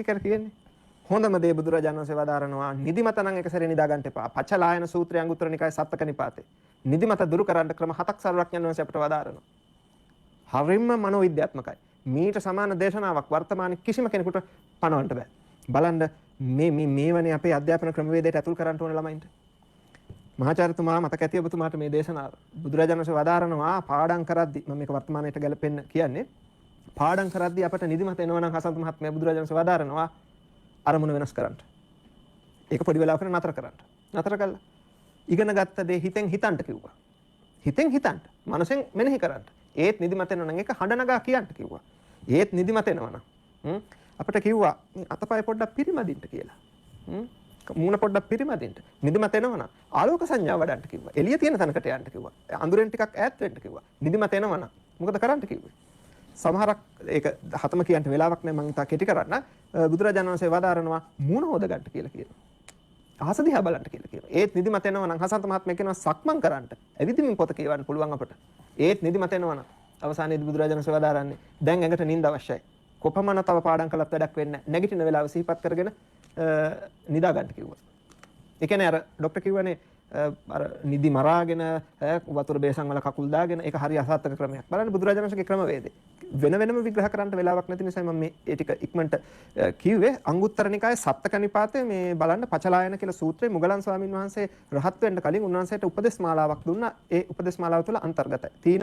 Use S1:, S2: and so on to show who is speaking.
S1: කියලා කියන්නේ. හොඳම දේ බුදුරජාණන් වහන්සේ වදාරනවා නිදිමත නම් එක සැරේ නිදා ගන්න එපා. පචලායන සූත්‍රය අංගුත්තර නිකායේ සත්තක නිපාතේ. නිදිමත දුරු කරන්න ක්‍රම හතක් සර්වඥයන් වහන්සේ අපට වදාරනවා. හරිම මනෝවිද්‍යාත්මකයි. මීට සමාන දේශනාවක් වර්තමානයේ කිසිම කෙනෙකුට පනවන්න බෑ. බලන්න මේ මේ මේවනේ අපේ අධ්‍යාපන ක්‍රමවේදයට ඇතුල් කරන්න ඕන ළමයින්ට. මහාචාර්යතුමා මතක ඇති ඔබතුමාට මේ දේශනාව. බුදුරජාණන් වහන්සේ වදාරනවා පාඩම් කරද්දි මම මේක වර්තමානයට ගැලපෙන්න කියන්නේ. පාඩම් කරද්දි අපට නිදිමත එනවා නම් හසන්ත මහත්මයා බුදුරජාණන් වහන්සේ වදාරනවා අරමුණ වෙනස් කරන්න. ඒක පොඩි වෙලාවකට නතර කරන්න. නතර කළා. ඉගෙන ගත්ත දේ හිතෙන් හිතන්න කිව්වා. හිතෙන් හිතන්න. මනසෙන් මෙනෙහි කරන්න. ඒත් නිදිමත එනවා නම් ඒක හඬ නගා කියන්න කිව්වා. ඒත් නිදිමත එනවා නම් අපිට කිව්වා මේ අතපය පොඩ්ඩක් පිරිමදින්න කියලා. මූණ පොඩ්ඩක් පිරිමදින්න. නිදිමත එනවා නම් ආලෝක සංඥා වඩන්න කිව්වා. එළිය තියෙන තැනකට යන්න කිව්වා. අඳුරෙන් ටිකක් ඈත් වෙන්න කිව්වා. නිදිමත එනවා නම් මොකද කරන්න කිව්වේ? සමහරක් ඒක හතම කියන්න වෙලාවක් නෑ මං ඉතා කෙටි කරන්න. බුදුරජාණන් වහන්සේ වදාරනවා මූණ හොද ගන්න කියලා කියනවා. අහස දිහා බලන්න කියලා කියනවා. ඒත් නිදිමත එනවා නම් හසන්ත මහත්මයා කියනවා සක්මන් කරන්න. ඇවිදිමින් පොත කියවන්න පුළුවන් අපට. ඒත් නිදිමත එනවා නම් අවසානයේදී බුදුරජාණන් වහන්සේ වදාරන්නේ දැන් ඇඟට නිින්ද අවශ්‍යයි. කොපමණ තව පාඩම් කළත් වැඩක් වෙන්නේ නැහැ. නැගිටින වෙලාව සිහිපත් කරගෙන නිදා ගන්න කිව්වා. ඒ කියන්නේ අර ඩොක්ටර් කිව්වනේ අර නිදි මරාගෙන වතුර බේසන් වල කකුල් දාගෙන ඒක හරි අසාර්ථක ක්‍රමයක්. බලන්න බුදුරජාණන් වහන්සේගේ ක්‍රමවේදය. වෙන වෙනම විග්‍රහ කරන්න වෙලාවක් නැති නිසා මම මේ ඒ ටික ඉක්මනට කිව්වේ. අංගුත්තර නිකායේ සත්තක නිපාතේ මේ බලන්න පචලායන කියලා සූත්‍රයේ මුගලන් ස්වාමීන් වහන්සේ රහත් වෙන්න කලින් උන්වහන්සේට උපදෙස් මාලාවක් දුන්නා. ඒ උපදෙස් මාලාව තුළ අන්තර්ගතයි. තීන